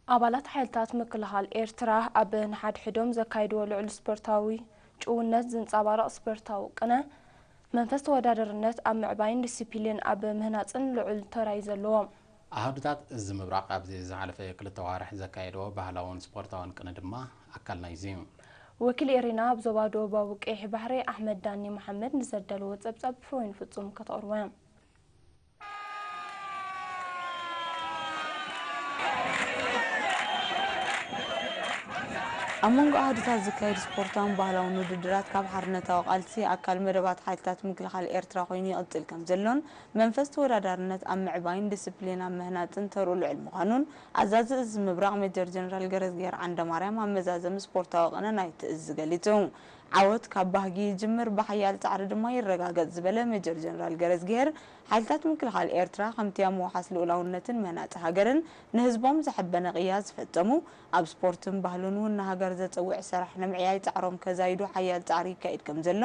ኣባላት ሓይልታት ምክልኻል ኤርትራ ኣብ ንሓድሕዶም ዘካይድዎ ልዑል ስፖርታዊ ጭውነት ዝንጸባረቕ ስፖርታዊ ቅነ፣ መንፈስ ተወዳደርነት ኣብ ምዕባይን ዲሲፕሊን ኣብ ምህናጽን ልዑል ተራይ ዘለዎ። ኣሃዱታት እዚ ምብራቕ ኣብዚ ዝሓለፈ ክልተ ዋርሕ ዘካየድዎ ባህላውን ስፖርታውን ቅነ ድማ ኣካል ናይዚ እዩ። ወኪል ኤሪና ኣብ ዞባ ደቡባዊ ቀይሕ ባሕሪ ኣሕመድ ዳኒ መሓመድ ንዘዳለዎ ጸብጻብ ፍሮይን ፍጹም ከተቕርቦ። ኣብ መንጎ ኣሃዱታት ዝካየድ ስፖርታውን ባህላውን ውድድራት ካብ ሓርነታዊ ቃልሲ ኣካል መደባት ሓይልታት ምክልኻል ኤርትራ ኮይኑ ይቕጽል ከም ዘሎን መንፈስ ተወዳዳርነት ኣብ ምዕባይን ዲስፕሊን ኣብ ምህናጽን ተርኡ ልዑል ምዃኑን ኣዛዚ እዚ ምብራቕ ሜጀር ጀነራል ገረዝግሄር ዓንደማርያም ኣብ መዛዘሚ ስፖርታዊ ቅነ ናይቲ እዚ ገሊጹ። ዓወት ካብ ባህጊ ይጅምር፣ ብሓያል ጻዕሪ ድማ ይረጋገጽ ዝበለ ሜጀር ጀነራል ገረዝግሄር፣ ሓይልታት ምክልኻል ኤርትራ ከምቲ ኣብ ምውሓስ ልኡላውነትን ምህናጽ ሃገርን ንህዝቦም ዘሐበነ ቅያ ዝፈጸሙ፣ ኣብ ስፖርትን ባህልን እውን ንሃገር ዘጸውዕ ሰራሕ ንምዕያይ ጻዕሮም ከዛይዱ ሓያል ጻዕሪ ይካየድ ከም ዘሎ፣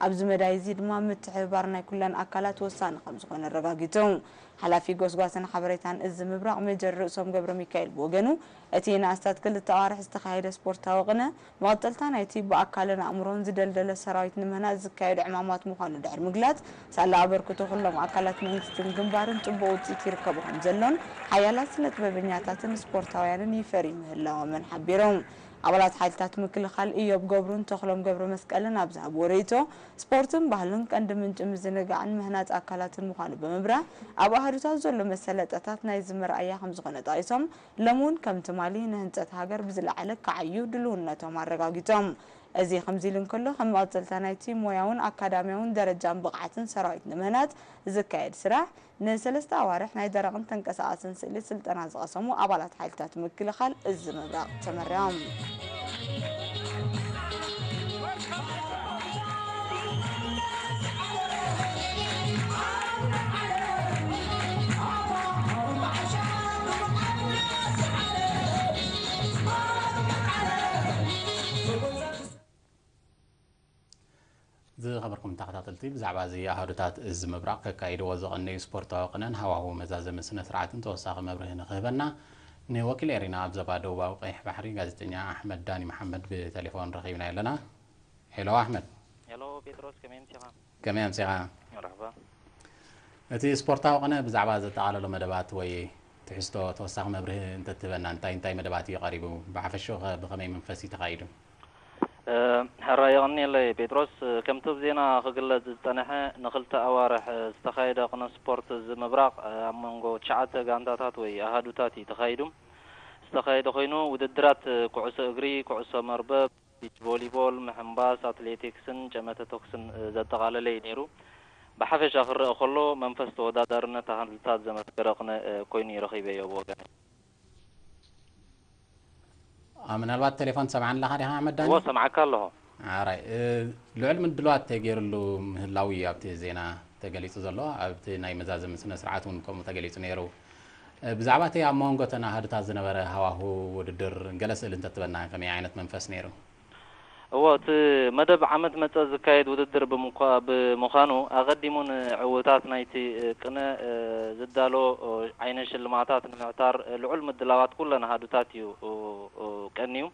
ኣብዚ መዳይ እዚ ድማ ምትሕብባር ናይ ኩለን ኣካላት ወሳኒ ከም ዝኾነ ኣረጋጊጹ። ሓላፊ ጎስጓስን ሓበሬታን እዚ ምብራቕ ሜጀር ርእሶም ገብረ ሚካኤል ብወገኑ፣ እቲ ንኣስታት ክልተ ኣዋርሕ ዝተኻየደ ስፖርታዊ ቅነ፣ መቐጸልታ ናይቲ ብኣካልን ኣእምሮን ዝደልደለ ሰራዊት ንምህናጽ ዝካየዱ ዕማማት ምዃኑ ድሕሪ ምግላጽ፣ ሳላ ኣበርክቶ ኩሎም ኣካላት መንግስትን ግንባርን ጽቡቕ ውጽኢት ይርከቦ ከም ዘሎን ሓያላት ስነ ጥበበኛታትን ስፖርታውያንን ይፈርዩ ምህላዎምን ሓቢሮም። ኣባላት ሓይልታት ምክልኻል እዮብ ገብሩን ተኽሎም ገብረ መስቀልን ኣብ ዝሃብዎ ርእይቶ፣ ስፖርትን ባህልን ቀንዲ ምንጪ ምዝንጋዕን ምህናጽ ኣካላትን ምዃኑ ብምብራህ፣ ኣብ ኣሃዱታት ዘሎ መሰለጠታት ናይዚ መርኣያ ከም ዝኾነ ጠቒሶም፣ ሎም እውን ከም ትማሊ ንህንጸት ሃገር ብዝለዓለ ክዓዩ ድልውነቶም ኣረጋጊጾም። እዚ ከምዚ ኢሉ እንከሎ፣ ከም መቐጸልታ ናይቲ ሞያውን ኣካዳሚያውን ደረጃን ብቕዓትን ሰራዊት ንምህናጽ ዝካየድ ስራሕ፣ ንሰለስተ ኣዋርሕ ናይ ደረቕን ተንቀሳቓስን ስእሊ ስልጠና ዝቐሰሙ ኣባላት ሓይልታት ምክልኻል እዚ ምብራቕ ተመሪቖም። ዝኸበርኩም ተኸታተልቲ፣ ብዛዕባ እዚ ኣሃዱታት እዚ ምብራቕ ከካይድዎ ዝቐነዩ ስፖርታዊ ቅነን ሃዋህው መዛዘሚ ስነ ስርዓትን ተወሳኺ መብርሂ ንክህበና፣ ንወኪል ኤሪና ኣብ ዞባ ደቡባዊ ቀይሕ ባሕሪ ጋዜጠኛ ኣሕመድ ዳኒ መሓመድ ብቴሌፎን ረኺብናዮ ኣለና። ሄሎ ኣሕመድ። ሄሎ ጴጥሮስ፣ ከመይ ኣምሲኻ? ከመይ ኣምሲኻ? መርሐባ። እቲ ስፖርታዊ ቅነ ብዛዕባ ዘጠቓለሎ መደባት ወይ ትሕዝቶ ተወሳኺ መብርሂ እንተትህበና፣ እንታይ እንታይ መደባት እዩ ቀሪቡ? ብሓፈሽኡ ኸ ብኸመይ መንፈስ እዩ ተኻይዱ? እ፣ ሕራይ የቐንየለይ ጴጥሮስ። ከምቲ ኣብ ዜና ክግለጽ ዝጸንሐ፣ ንኽልተ ኣዋርሕ ዝተኻየደ ቅነ ስፖርት እዚ ምብራቕ፣ ኣብ መንጎ ትሽዓተ ጋንታታት ወይ ኣሃዱታት እዩ ተኻይዱ። ዝተኻየደ ኮይኑ፣ ውድድራት ኩዕሶ እግሪ፣ ኩዕሶ መርበብ፣ ቢች ቮሊቦል፣ ምሕንባስ፣ ኣትሌቲክስን ጨመተ ተኩስን ዘጠቓለለ እዩ ነይሩ። ብሓፈሻ ክረአ ከሎ፣ መንፈስ ተወዳዳርነት ኣሃዱታት ዘመስከረ ቅነ ኮይኑ እዩ ረኺበዮ ብወገነይ። አ፣ ምናልባት ቴሌፎን ትሰምዓኒ ኣለኻ ዲኻ ኣሕመድ ዳኒ? እዎ፣ ሰምዓካ ኣለኹ። ኣራይ፣ እ፣ ልዑል ምድላዋት ተገይሩሉ ምህላው እዩ ኣብቲ ዜና ተገሊጹ ዘሎ። ኣብቲ ናይ መዛዘሚ ስነ ስርዓት እውን ከምኡ ተገሊጹ ነይሩ። እ፣ ብዛዕባ እቲ ኣብ መንጎ እተን ኣሃዱታት ዝነበረ ሃዋህው ውድድር ገለ ስእሊ እንተትበና ከመይ ዓይነት መንፈስ ነይሩ? እዎ፣ እቲ መደብ ዓመት መጸ ዝካየድ ውድድር ብምኳ-፣ ብምዃኑ፣ ኣቐዲሙ ንዕውታት ናይቲ ቅነ፣ እ፣ ዝዳሎ፣ እ፣ ዓይነ ሽልማታት ንምዕታር፣ እ፣ ልዑል ምድላዋት ኩለን ኣሃዱታት እዩ፣ እ፣ እ፣ ቀንዩ።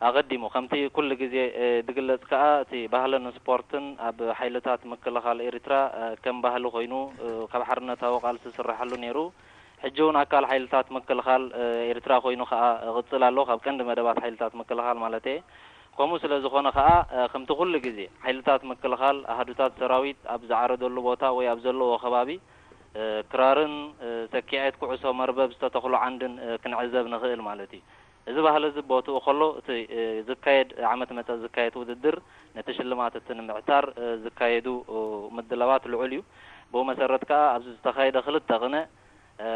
ኣቐዲሙ፣ ከምቲ ኩሉ ግዜ፣ እ፣ ዝግለጽ ከኣ፣ እቲ ባህልን ስፖርትን ኣብ ሓይልታት ምክልኻል ኤርትራ፣ እ፣ ከም ባህሊ ኮይኑ፣ እ፣ ካብ ሓርነታዊ ቃልሲ ዝስርሓሉ ነይሩ። ሕጂ እውን ኣካል ሓይልታት ምክልኻል፣ እ፣ ኤርትራ ኮይኑ ከኣ ይቕጽል ኣሎ፣ ካብ ቀንዲ መደባት ሓይልታት ምክልኻል ማለተይ። ከምኡ ስለ ዝኾነ ከኣ፣ እ፣ ከምቲ ኩሉ ግዜ ሓይልታት ምክልኻል ኣሃዱታት ሰራዊት ኣብ ዝዓረደሉ ቦታ ወይ ኣብ ዘለዎ ከባቢ፣ እ፣ ክራርን፣ እ፣ ሰኪዔት ኩዕሶ መርበብ ዝተተኽሎ ዓንድን፣ እ፣ ክንዕዘብ ንኽእል ማለት እዩ። እዚ ባህሊ እዚ ቦትኡ ከሎ፣ እቲ፣ እ፣ ዝካየድ፣ ዓመት መጸ ዝካየድ ውድድር፣ ነቲ ሽልማት እቲ ንምዕታር፣ እ፣ ዝካየዱ፣ እ፣ ምድላዋት ልዑል እዩ። ብኡ መሰረት ከኣ፣ ኣብዚ ዝተኻየደ ክልተ ቅነ፣ እ፣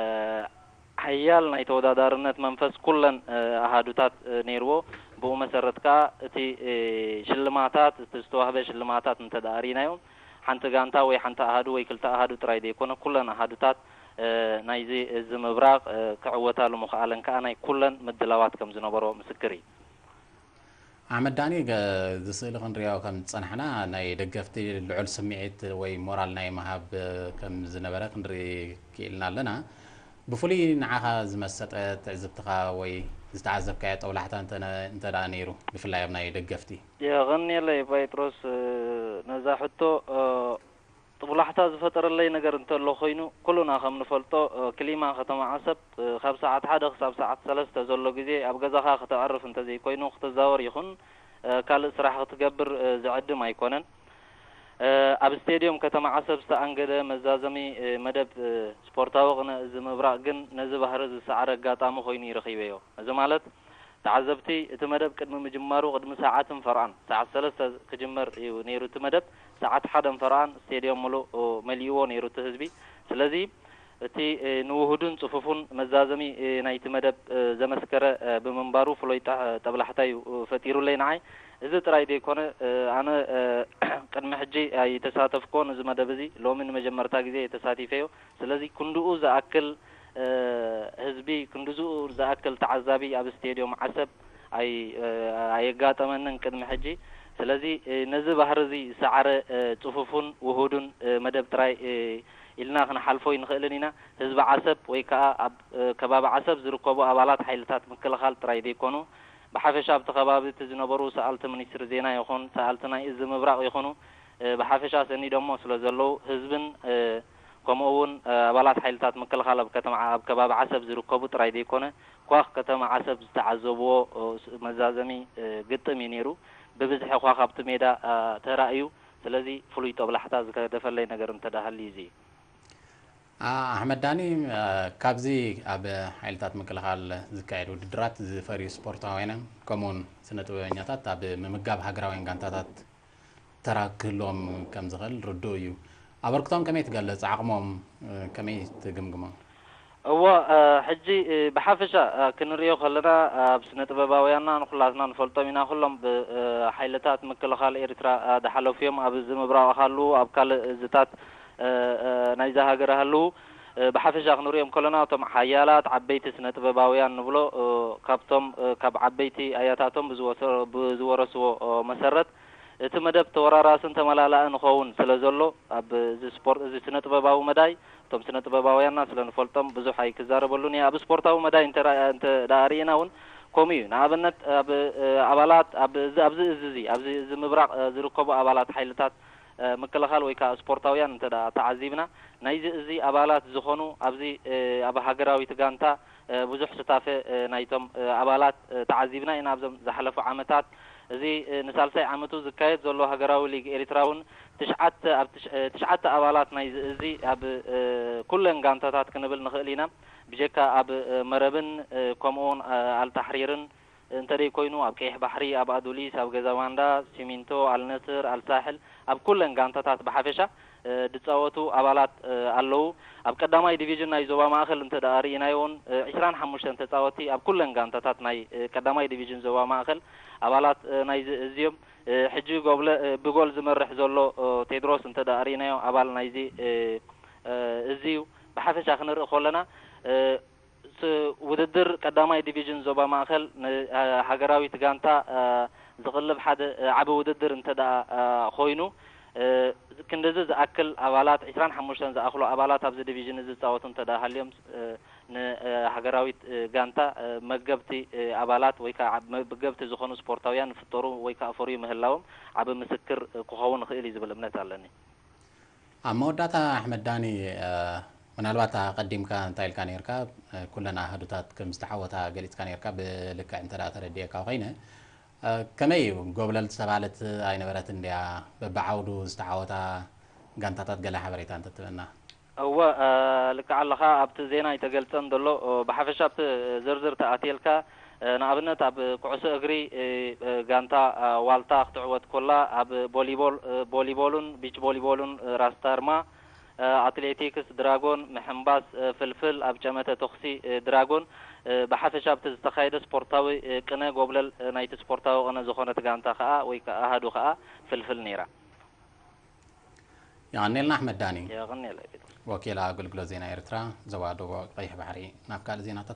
ሓያል ናይ ተወዳዳርነት መንፈስ ኩለን፣ እ፣ ኣሃዱታት፣ እ፣ ነይርዎ። ብኡ መሰረት ከኣ፣ እቲ፣ እ፣ ሽልማታት፣ እቲ ዝተዋህበ ሽልማታት እንተ ደኣ ርኢናዮ፣ ሓንቲ ጋንታ ወይ ሓንቲ ኣሃዱ ወይ ክልተ ኣሃዱ ጥራይ ዘይኮነ፣ ኩለን ኣሃዱታት፣ እ፣ ናይዚ እዚ ምብራቕ፣ እ፣ ክዕወታሉ ምኽኣለን ከኣ ናይ ኩለን ምድላዋት ከም ዝነበሮ ምስክር እዩ። ኣሕመድ ዳኒ፣ ገ-፣ እዚ ስእሊ ክንሪኦ ከም ዝጸናሕና፣ ናይ ደገፍቲ ልዑል ስምዒት ወይ ሞራል ናይ ምሃብ፣ እ፣ ከም ዝነበረ ክንርኢ ክኢልና ኣለና። ብፍሉይ ንዓኻ ዝመሰጠ ትዕዝብትኻ ወይ ዝተዓዘብካዮ ጠብላሕታ እንተ እንተ ደኣ ነይሩ፣ ብፍላይ ኣብ ናይ ደገፍቲ? የቐንየለይ ጴጥሮስ፣ ነዛ ሕቶ። ጥብላሕታ ዝፈጠረለይ ነገር እንተሎ ኮይኑ፣ ኩሉና ከም ንፈልጦ፣ ክሊማ ከተማ ዓሰብ፣ ካብ ሰዓት ሓደ ክሳብ ሰዓት ሰለስተ ዘሎ ግዜ ኣብ ገዛኻ ከተዕርፍ እንተዘይኮይኑ ክትዛወር ይኹን ካልእ ስራሕ ክትገብር ዝዕድም ኣይኮነን። ኣብ ስቴድዮም ከተማ ዓሰብ ዝተኣንገደ መዛዘሚ መደብ ስፖርታዊ ቅነ እዚ ምብራቕ ግን ነዚ ባህሪ ዝሰዓረ ኣጋጣሚ ኮይኑ ይረኺበዮ። እዚ ማለት ተዓዘብቲ እቲ መደብ ቅድሚ ምጅማሩ ቅድሚ ሰዓትን ፈርቓን፣ ሰዓት ሰለስተ ክጅመር እዩ ነይሩ እቲ መደብ፣ ሰዓት ሓደን ፈርቓን ስቴድዮም ምሉእ መሊእዎ ነይሩ እቲ ህዝቢ። ስለዚ እቲ ንውሁድን ጽፉፉን መዛዘሚ ናይቲ መደብ ዘመስከረ ብምንባሩ ፍሉይ ጠብላሕታ እዩ ፈጢሩለይ ንዓይ። እዚ ጥራይ ዘይኮነ፣ ኣነ ቅድሚ ሕጂ ኣይተሳተፍኩዎን እዚ መደብ እዚ፣ ሎሚ ንመጀመርታ ግዜ እየ ተሳቲፈዮ። ስለዚ ክንድኡ ዝኣክል ህዝቢ፣ ክንድኡ ዝኣክል ተዓዛቢ ኣብ ስቴድዮም ዓሰብ ኣይ ኣየጋጠመንን ቅድሚ ሕጂ። ስለዚ ነዚ ባህሪ እዚ ዝሰዓረ ጽፉፉን ውሁዱን መደብ ጥራይ ኢልና ክንሓልፎ ኣይንኽእልን ኢና። ህዝቢ ዓሰብ ወይ ከኣ ኣብ ከባቢ ዓሰብ ዝርከቡ ኣባላት ሓይልታት ምክልኻል ጥራይ ዘይኮኑ፣ ብሓፈሻ ኣብቲ ከባቢ እቲ ዝነበሩ ሰኣልቲ ሚኒስትሪ ዜና ይኹን ሰኣልቲ ናይ እዚ ምብራቕ ይኹኑ፣ ብሓፈሻ ሰኒዶሞ ስለ ዘለዉ፣ ህዝብን ከምኡ እውን ኣባላት ሓይልታት ምክልኻል ኣብ ከተማ ኣብ ከባቢ ዓሰብ ዝርከቡ ጥራይ ዘይኮነ፣ ኳኽ ከተማ ዓሰብ ዝተዓዘብዎ መዛዘሚ ግጥም እዩ ነይሩ። ብብዝሒ ኳኽ ኣብቲ ሜዳ ተራእዩ። ስለዚ ፍሉይ ጦብላሕታ ዝገደፈለይ ነገር እንተ ደኣ ሃልዩ እዚ እዩ። ኣሕመድ ዳኒ፣ ካብዚ ኣብ ሓይልታት ምክልኻል ዝካየድ ውድድራት ዝፈርዩ ስፖርታውያንን ከምኡውን ስነ ጥበበኛታት ኣብ ምምጋብ ሃገራውያን ጋንታታት ተራ ክህልዎም ከም ዝኽእል ርዱእ እዩ። ኣበርክቶም ከመይ ትገልጽ? ዓቕሞም ከመይ ትግምግሞ? እወ፣ ሕጂ ብሓፈሻ ክንሪኦ ከለና ኣብ ስነ ጥበባውያንና ንኹላትና ንፈልጦም ኢና። ኩሎም ብሓይልታት ምክልኻል ኤርትራ ዝሓለፉ እዮም። ኣብ እዚ ምብራቕ ሃልዉ፣ ኣብ ካልእ እዝታት ናይዛ ሃገር ሃልዉ፣ ብሓፈሻ ክንሪኦም ከለና እቶም ሓያላት ዓበይቲ ስነ ጥበባውያን ንብሎ፣ ካብቶም ካብ ዓበይቲ ኣያታቶም ብዝወሰ- ብዝወረስዎ መሰረት እቲ መደብ ተወራራስን ተመላላእን ንኸውን ስለ ዘሎ፣ ኣብ እዚ ስፖርት እዚ ስነ ጥበባዊ መዳይ እቶም ስነ ጥበባውያንና ስለ ንፈልጦም ብዙሕ ኣይክዛረበሉን እየ። ኣብ ስፖርታዊ መዳይ እንተ ርኣ- እንተ ደኣ ርኢና እውን ከምኡ እዩ። ንኣብነት ኣብ ኣባላት ኣብ እዚ ኣብዚ እዚ እዚ ኣብዚ እዚ ምብራቕ ዝርከቡ ኣባላት ሓይልታት ምክልኻል ወይ ከዓ ስፖርታውያን እንተ ደኣ ተዓዚብና፣ ናይዚ እዚ ኣባላት ዝኾኑ ኣብዚ ኣብ ሃገራዊት ጋንታ ብዙሕ ስታፈ ናይቶም ኣባላት ተዓዚብና ኢና። ኣብዞም ዝሓለፉ ዓመታት እዚ ንሳልሳይ ዓመቱ ዝካየድ ዘሎ ሃገራዊ ሊግ ኤርትራ እውን ትሽዓተ ኣብ ትሽ- ትሽዓተ ኣባላት ናይዚ እዚ ኣብ ኩለን ጋንታታት ክንብል ንኽእል ኢና። ብጀካ ኣብ መረብን ከምኡውን ኣልታሕሪርን እንተደይ ኮይኑ ኣብ ቀይሕ ባሕሪ፣ ኣብ ኣዱሊስ፣ ኣብ ገዛ ማንዳ፣ ሲሚንቶ፣ ኣልነስር፣ ኣልሳሕል፣ ኣብ ኩለን ጋንታታት ብሓፈሻ ድጻወቱ ኣባላት ኣለዉ። ኣብ ቀዳማይ ዲቪዥን ናይ ዞባ ማእከል እንተ ደኣ ርኢናዮ እውን ዒስራን ሓሙሽተን ተጻወቲ ኣብ ኩለን ጋንታታት ናይ ቀዳማይ ዲቪዥን ዞባ ማእከል ኣባላት ናይዚ እዚ እዮም። ሕጂ ጎብለ ብጎል ዝመርሕ ዘሎ ቴድሮስ እንተ ደኣ ርኢናዮ ኣባል ናይዚ እዚ እዩ። ብሓፈሻ ክንርኢ ከለና ስ- ውድድር ቀዳማይ ዲቪዥን ዞባ ማእከል ንሃገራዊት ጋንታ ዝቕልብ ሓደ ዓቢ ውድድር እንተ ደኣ ኮይኑ፣ ክንድዚ ዝኣክል ኣባላት፣ ዒስራን ሓሙሽተን ዝኣኽሉ ኣባላት ኣብዚ ዲቪዥን እዚ ዝጻወቱ እንተ ደኣ ሃልዮም፣ ንሃገራዊት ጋንታ መገብቲ ኣባላት ወይ ከዓ መገብቲ ዝኾኑ ስፖርታውያን ይፍጠሩ ወይ ከዓ ፈርዩ ምህላዎም ዓቢ ምስክር ክኸውን ይኽእል እዩ ዝብል እምነት ኣለኒ። ኣብ መወዳእታ ኣሕመድ ዳኒ፣ ምናልባት ኣቐዲምካ እንታይ ኢልካ ነይርካ፣ ኩለን ኣሃዱታት ከም ዝተዓወታ ገሊጽካ ነይርካ፣ ብልክዕ እንተ ደኣ ተረዲኤካ ኮይነ፣ ከመይ እዩ ጎብለል ዝተባህለት ኣይነበረትን ድያ? በብዓውዱ ዝተዓወታ ጋንታታት ገለ ሓበሬታ እንተትበና። እወ፣ ልክዕ ኣለኻ። ኣብቲ ዜና ኣይተገልጸን ዘሎ። ብሓፈሻ ኣብቲ ዝርዝር ተኣትየልካ፣ ንኣብነት ኣብ ኩዕሶ እግሪ ጋንታ ዋልታ ክትዕወት ኮላ፣ ኣብ ቦሊቦል ቦሊቦሉን ቢች ቦሊቦሉን ራስታርማ፣ ኣትሌቲክስ ድራጎን፣ ምሕምባስ ፍልፍል፣ ኣብ ጨመተ ተኹሲ ድራጎን፣ ብሓፈሻ ኣብቲ ዝተኻየደ ስፖርታዊ ቅነ ጎብለል ናይቲ ስፖርታዊ ቅነ ዝኾነት ጋንታ ከኣ ወይ ከኣ ኣሃዱ ከኣ ፍልፍል ነይራ። የቐኔልና ኣሕመድ ዳኒ። የቐኔለይ ቢትር። ወኪል ኣገልግሎት ዜና ኤርትራ ዞባ ደቡብ ቀይሕ ባሕሪ። ናብ ካልእ ዜናታት